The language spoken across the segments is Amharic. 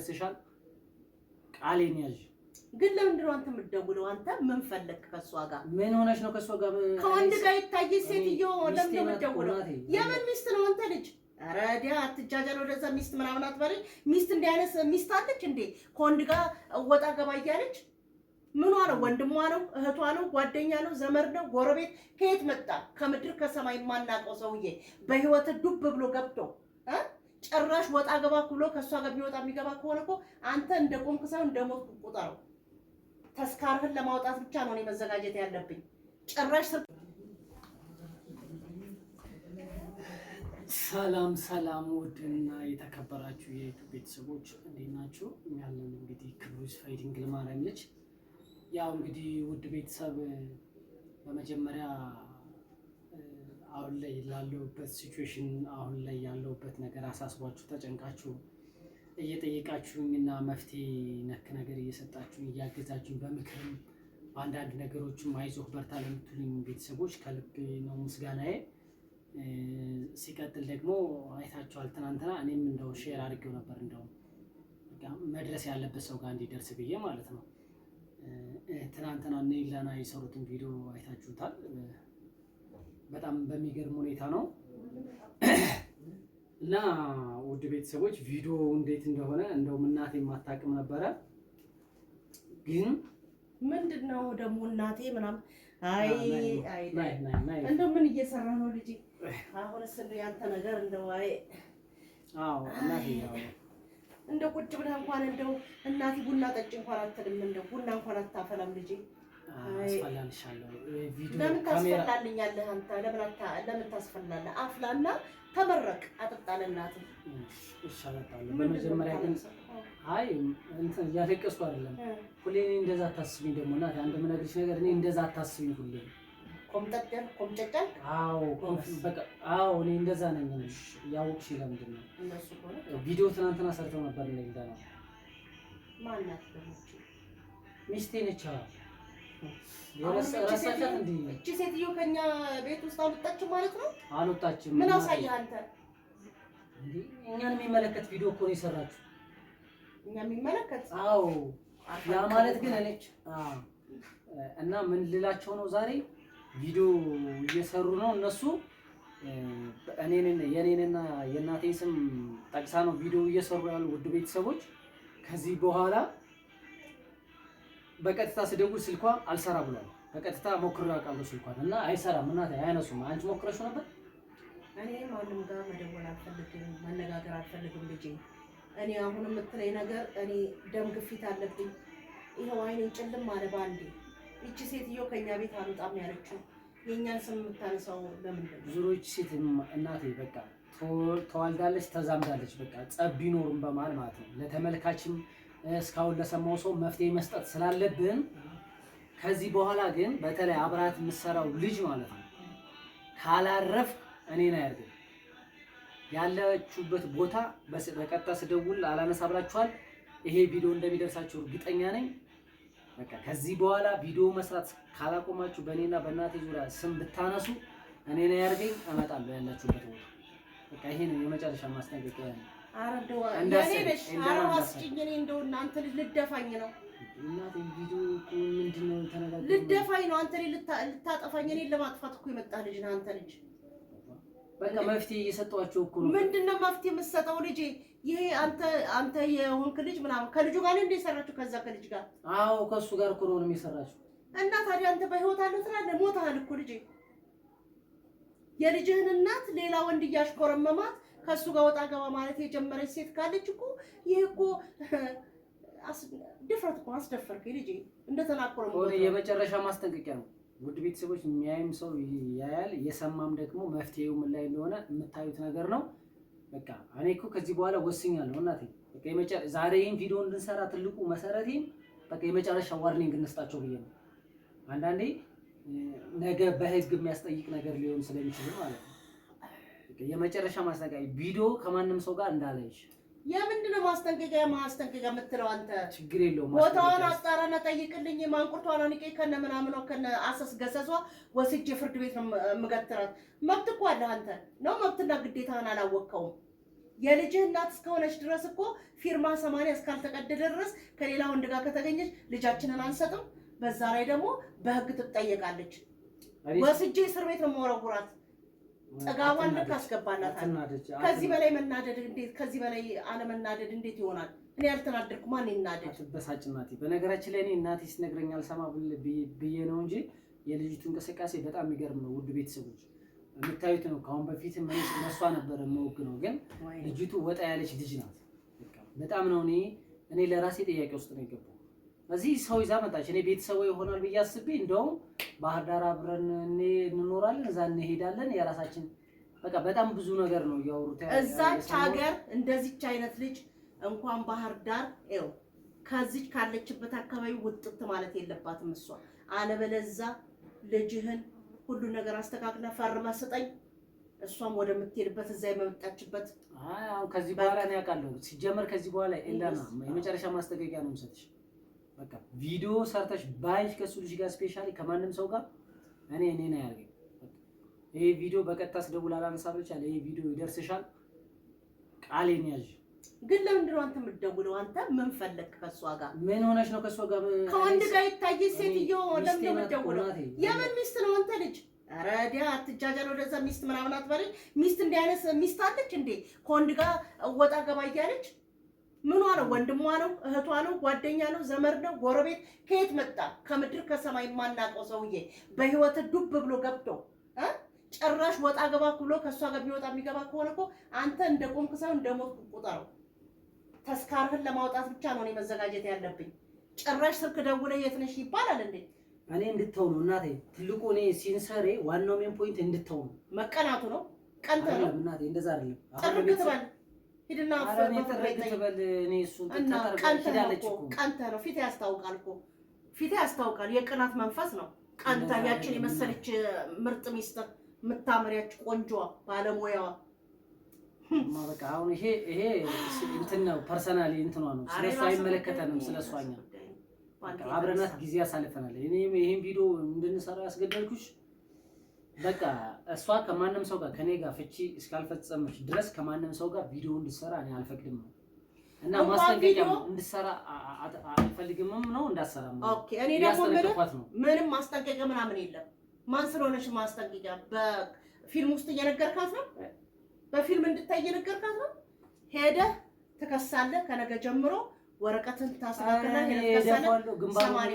ይደርስሻል። ቃሌን ያዥ። ግን ለምንድን ነው አንተ የምትደውለው? አንተ ምን ፈለግክ ከእሷ ጋር? ምን ሆነሽ ነው ከእሷ ጋር? ከወንድ ጋር ይታይ ሴትዮ ለምን ነው የምትደውለው? የምን ሚስት ነው አንተ ልጅ? ኧረ ዲያ አትጃጃል፣ ወደዛ ሚስት ምናምን አትበለኝ። ሚስት እንዲህ አይነት ሚስት አለች እንዴ? ከወንድ ጋር ወጣ ገባ እያለች ምኗ ነው? ወንድሟ ነው? እህቷ ነው? ጓደኛ ነው? ዘመድ ነው? ጎረቤት? ከየት መጣ? ከምድር ከሰማይ የማናውቀው ሰውዬ በህይወት ዱብ ብሎ ገብቶ ጭራሽ ወጣ ገባ ብሎ ከእሷ ጋር የሚወጣ የሚገባ ከሆነ እኮ አንተ እንደ ቆምክ ሳይሆን እንደ ሞትክ ቁጠረው። ተስካርህን ለማውጣት ብቻ ነው እኔ መዘጋጀት ያለብኝ። ጭራሽ ሰላም ሰላም፣ ውድና የተከበራችሁ የ YouTube ቤተሰቦች እንዴት ናችሁ? ያለን እንግዲህ ክብሩ ይስፋ የድንግል ማርያም ልጅ። ያው እንግዲህ ውድ ቤተሰብ በመጀመሪያ አሁን ላይ ላለሁበት situation፣ አሁን ላይ ያለሁበት ነገር አሳስቧችሁ ተጨንቃችሁ እየጠየቃችሁኝ እና መፍትሄ ነክ ነገር እየሰጣችሁኝ እያገዛችሁኝ በምክርም በአንዳንድ ነገሮችም አይዞህ በርታ ለምትሉኝ ቤተሰቦች ከልብ ነው ምስጋናዬ። ሲቀጥል ደግሞ አይታችኋል፣ ትናንትና እኔም እንደው share አድርጌው ነበር፣ እንደው መድረስ ያለበት ሰው ጋር እንዲደርስ ብዬ ማለት ነው። ትናንትና እነ ኢላና የሰሩትን ቪዲዮ አይታችሁታል። በጣም በሚገርም ሁኔታ ነው እና ውድ ቤተሰቦች ቪዲዮ እንዴት እንደሆነ እንደውም እናቴ የማታውቅም ነበረ። ግን ምንድን ነው ደግሞ እናቴ ምናምን አይ አይ እንደው ምን እየሰራ ነው ልጄ? አሁንስ እንደው ያንተ ነገር እንደው አይ አዎ እናቴ እንደው ቁጭ ብለህ እንኳን እንደው እናቴ ቡና ጠጭ እንኳን አትልም። እንደው ቡና እንኳን አታፈላም ልጄ። አስፈላልሻለሁ። ለምን ታስፈላልኛለህ አንተ? ለምን ታስፈላለህ? አፍላና ተመረቅ፣ አጠጣ ለእናትህ። እሺ አጠጣለሁ። በመጀመሪያ ግን አይ እንትን እያለቀስኩ አይደለም። ሁሌ እኔ እንደዛ አታስቢኝ። ደግሞ እናቴ አንድ የምነግርሽ ነገር እኔ እንደዛ አታስቢኝ ሁሌ። ኮምጠጥ ኮምጨጫ። አዎ በቃ አዎ፣ እኔ እንደዛ ነኝ። ያወቅሽ ለምንድን ነው ቪዲዮ ትናንትና ሰርተው ነበር። እንደ ነው ማናት ደግሞ ሚስቴ ነች። ረሳሻት እንዴ? እቺ ሴትዮ ከኛ ቤት ውስጥ አልወጣችም ማለት ነው? አልወጣችም። ምን አሳየህ አንተ? እንዴ እኛን የሚመለከት ቪዲዮ እኮ ነው የሰራችሁ። እኛ የሚመለከት? አዎ። ያ ማለት ግን እኔ እና ምን ልላቸው ነው ዛሬ ቪዲዮ እየሰሩ ነው እነሱ። እኔን የኔንና የእናቴን ስም ጠቅሳ ነው ቪዲዮ እየሰሩ ያሉ። ውድ ቤተሰቦች ከዚህ በኋላ በቀጥታ ስደውል ስልኳ አልሰራ ብሏል። በቀጥታ ሞክሬው አውቃለሁ ስልኳን እና አይሰራም። እናቴ አያነሱም። አንቺ ሞክረሽው ነበር? እኔ ማንም ጋር መደወል አልፈልግም፣ መነጋገር አልፈልግም ልጄ። እኔ አሁን የምትለኝ ነገር እኔ ደም ግፊት አለብኝ። ይኸው አይኔን ጭልም አለ ባንዴ። ይቺ ሴትዮ ከኛ ቤት አልወጣም ያለችው የእኛን ስም የምታነሳው ለምንድን ነው? ዙሮ ይቺ ሴት እናቴ በቃ ተዋልዳለች፣ ተዛምዳለች። በቃ ጸብ ቢኖርም በመሀል ማለት ነው ለተመልካችም እስካሁን ለሰማው ሰው መፍትሄ መስጠት ስላለብን፣ ከዚህ በኋላ ግን በተለይ አብራት የምትሰራው ልጅ ማለት ነው ካላረፍ እኔን አያርግም። ያለችሁበት ቦታ በቀጥታ ስደውል አላነሳ ብላችኋል። ይሄ ቪዲዮ እንደሚደርሳችሁ እርግጠኛ ነኝ። በቃ ከዚህ በኋላ ቪዲዮ መስራት ካላቆማችሁ በእኔና በእናቴ ዙሪያ ስም ብታነሱ እኔን አያርገኝ፣ እመጣለሁ ያላችሁበት ቦታ። በቃ ይሄ ነው የመጨረሻ ማስጠንቀቂያ ነው። ኧረ እንደው አስጭኝ። እኔ እንደው እናንተ ልጅ ልደፋኝ ነው። ልደፋኝ ነው። አንተ ልጅ ልታጠፋኝ፣ እኔን ለማጥፋት እኮ የመጣ ልጅ ነህ አንተ ልጅ። በቃ መፍትሄ እየሰጧቸው እኮ ነው። ምንድን ነው መፍትሄ የምትሰጠው ልጄ? ይሄ አንተ አንተ የሆንክ ልጅ ምናምን ከልጁ ጋር ነው እንደ የሰራችሁ? ከዛ ከልጅ ጋር? አዎ ከእሱ ጋር እኮ ነው የሰራችሁ። እና ታዲያ አንተ በህይወት አለው ትላለህ? ሞተሃል እኮ ልጄ። የልጅህን እናት ሌላ ወንድ እያሽኮረመማት ከእሱ ጋር ወጣ ገባ ማለት የጀመረች ሴት ካለች እኮ ይህ እኮ ድፍረት እኮ አስደፈርከኝ ልጄ። እንደተናቆረ የመጨረሻ ማስጠንቀቂያ ነው። ውድ ቤተሰቦች የሚያይም ሰው ያያል፣ የሰማም ደግሞ መፍትሄው ምን ላይ እንደሆነ የምታዩት ነገር ነው። በቃ እኔ እኮ ከዚህ በኋላ ወስኛለሁ እናቴ። በቃ ዛሬ ይህን ቪዲዮ እንድንሰራ ትልቁ መሰረቴም በቃ የመጨረሻ warning እንስጣቸው ብዬ ነው። አንዳንዴ ነገ በህግ የሚያስጠይቅ ነገር ሊሆን ስለሚችል ማለት ነው። የመጨረሻ ማስጠንቀቂያ ቪዲዮ ከማንም ሰው ጋር እንዳላይሽ። የምንድን ነው ማስጠንቀቂያ ማስጠንቀቂያ የምትለው አንተ? ችግር የለውም። ቦታዋን አጣራና ጠይቅልኝ። ማንቁርቷን አንቄ ከነ ምናምኗ ከነ አሰስ ገሰሷ ወስጄ ፍርድ ቤት ነው የምገትራት። መብት እኮ አለህ አንተ ነው መብትና ግዴታህን አላወቅከውም። የልጅህ እናት እስከሆነች ድረስ እኮ ፊርማ 80 እስካልተቀደደ ድረስ ከሌላ ወንድ ጋር ከተገኘች ልጃችንን አንሰጥም። በዛ ላይ ደግሞ በህግ ትጠየቃለች። ወስጄ እስር ቤት ነው የምወረውራት። ጥጋቧን ልክ አስገባላታል። ከዚህ በላይ መናደድ እንዴት ከዚህ በላይ አለመናደድ እንዴት ይሆናል? እኔ ያልተናደድኩ ማን ይናደድ? አትበሳጭ እናቴ። በነገራችን ላይ እኔ እናቴ ስትነግረኝ አልሰማ ብዬ ነው እንጂ የልጅቱ እንቅስቃሴ በጣም የሚገርም ነው። ውድ ቤተሰቦች የምታዩት ነው። ከአሁን በፊት መሷ ነበር የምወግ ነው፣ ግን ልጅቱ ወጣ ያለች ልጅ ናት። በጣም ነው እኔ ለራሴ ጥያቄ ውስጥ ነው የገባው። እዚህ ሰው ይዛ መጣች። እኔ ቤተሰቡ ይሆናል ብዬ አስቤ እንደውም ባህር ዳር አብረን እንኖራለን፣ እዛ እንሄዳለን፣ የራሳችን በቃ በጣም ብዙ ነገር ነው እያወሩት። እዛች ሀገር እንደዚች አይነት ልጅ እንኳን ባህር ዳር ይኸው ከዚች ካለችበት አካባቢ ውጥት ማለት የለባትም እሷ። አለበለዛ ልጅህን ሁሉ ነገር አስተካክለህ ፈርመህ ስጠኝ። እሷም ወደምትሄድበት እዛ የመጣችበት። አይ ከዚህ በኋላ ነው ያውቃለሁ። ሲጀመር ከዚህ በኋላ ኤላና የመጨረሻ ማስጠንቀቂያ ነው የምሰጥሽ። በቃ ቪዲዮ ሰርተሽ ባይሽ ከሱ ልጅ ጋር specially ከማንም ሰው ጋር እኔ ነው ያደርገኝ። ይሄ ቪዲዮ በቀጥታ ስደውል አላነሳ ብለሻል። ይሄ ቪዲዮ ይደርስሻል። ቃሌን ያዥ። ግን ለምንድን ነው አንተ የምትደውለው? አንተ ምን ፈለግክ ከእሷ ጋር? ምን ሆነሽ ነው ከእሷ ጋር? ከወንድ ጋር ይታየች ሴትዮ ለምን ነው የምትደውለው? የምን ሚስት ነው አንተ ልጅ? ኧረ ዲያ አትጃጃል፣ ወደዛ ሚስት ምናምን አትበለኝ። ሚስት እንዲህ አይነት ሚስት አለች እንዴ? ከወንድ ጋር ወጣ ገባ እያለች ምኗ ነው? ወንድሟ ነው? እህቷ ነው? ጓደኛ ነው? ዘመድ ነው? ጎረቤት? ከየት መጣ? ከምድር ከሰማይ የማናውቀው ሰውዬ በህይወት ዱብ ብሎ ገብቶ ጭራሽ ወጣ ገባ ብሎ ከእሷ ጋር የሚወጣ የሚገባ ከሆነ እኮ አንተ እንደ ቆምክ ሳይሆን እንደ ሞትክ ቁጠረው። ተስካርህን ለማውጣት ብቻ ነው እኔ መዘጋጀት ያለብኝ። ጭራሽ ስልክ ደውለህ የት ነሽ ይባላል እንዴ? እኔ እንድተው ነው እናቴ። ትልቁ እኔ ሲንሰሬ ዋናው main point እንድተው ነው። መቀናቱ ነው። ቀንተህ ነው እናቴ። እንደዛ አይደለም። ጥርግ ትበል ሂድና ጥርግ ትበል። እኔ እሱን ቀንተህ ነው። ፊት ያስታውቃል እኮ ፊት ያስታውቃል። የቅናት መንፈስ ነው። ቀንተህ ያችን የመሰለች ምርጥ ሚስት የምታምር ያች ቆንጆዋ ባለሙያዋ በቃ አሁን ይሄ ይሄ እንትን ነው personally እንትኗ ነው። ስለሷ አይመለከተንም። ስለሷ እኛ አብረናት ጊዜ ያሳልፈናል። እኔ ይሄን ቪዲዮ እንድንሰራ ያስገደልኩሽ በቃ እሷ ከማንም ሰው ጋር ከኔ ጋር ፍቺ እስካልፈጸመች ድረስ ከማንም ሰው ጋር ቪዲዮ እንድሰራ እኔ አልፈቅድም ነው እና ማስጠንቀቂያ እንድሰራ አልፈልግምም ነው እንዳሰራም ነው። okay እኔ ደግሞ ምንም ማስጠንቀቂያ ምናምን የለም። ማን ስለሆነች ማስጠንቀቂያ? በፊልም ውስጥ እየነገርካት ነው። በፊልም እንድታይ እየነገርካት ነው። ሄደህ ትከሳለህ። ከነገ ጀምሮ ወረቀትን ታስተካክላለህ። ሄደህ ትከሳለህ።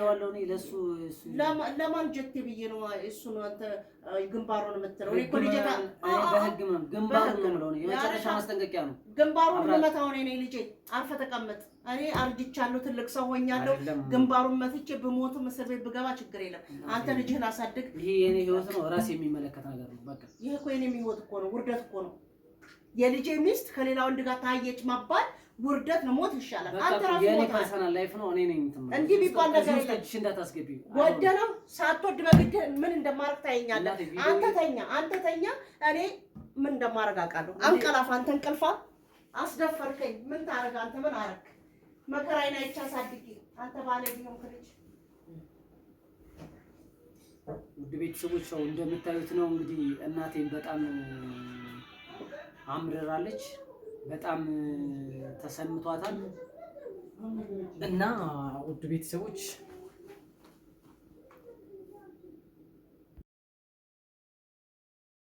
ለማን ጀቴ ብዬ ነው እሱን አንተ ግንባሩን የምትለው? እኔ እኮ ልጄ በህግ ነው ግንባሩን ነው የምለው። የመጨረሻ ማስጠንቀቂያ ነው። ግንባሩን የምመታው እኔ ነኝ። ልጄ አርፈህ ተቀመጥ። እኔ አርጅቻለሁ፣ ትልቅ ሰው ሆኛለሁ። ግንባሩን መትቼ ብሞትም እስር ቤት ብገባ ችግር የለም። አንተ ልጅህን አሳድግ። ይሄ የኔ ህይወት ነው፣ ራሴ የሚመለከት ነገር ነው። በቃ ይሄ እኮ የኔም ህይወት እኮ ነው፣ ውርደት እኮ ነው። የልጄ ሚስት ከሌላ ወንድ ጋር ታየች መባል ውርደት ነው። ሞት ይሻላል። አንተ ራስህ የኔ personal life ነው። እኔ ነኝ እንትን እንዲህ የሚባል ነገር የለም። እንዳታስገቢ ወደህ ነው ሳትወድ በግድ ምን እንደማደርግ ታየኛለህ። አንተ ተኛ፣ አንተ ተኛ። እኔ ምን እንደማደርግ አውቃለሁ። አንቀላፋ፣ አንተ እንቅልፋ አስደፈርከኝ። ምን ታደርግ አንተ? ምን አደረግ? መከራዬን አይቼ አሳድጌ አንተ ባለጌ ሆንክ ልጅ። ውድ ቤተሰቦች ሰው እንደምታዩት ነው እንግዲህ እናቴን በጣም አምርራለች። በጣም ተሰምቷታል። እና ውድ ቤተሰቦች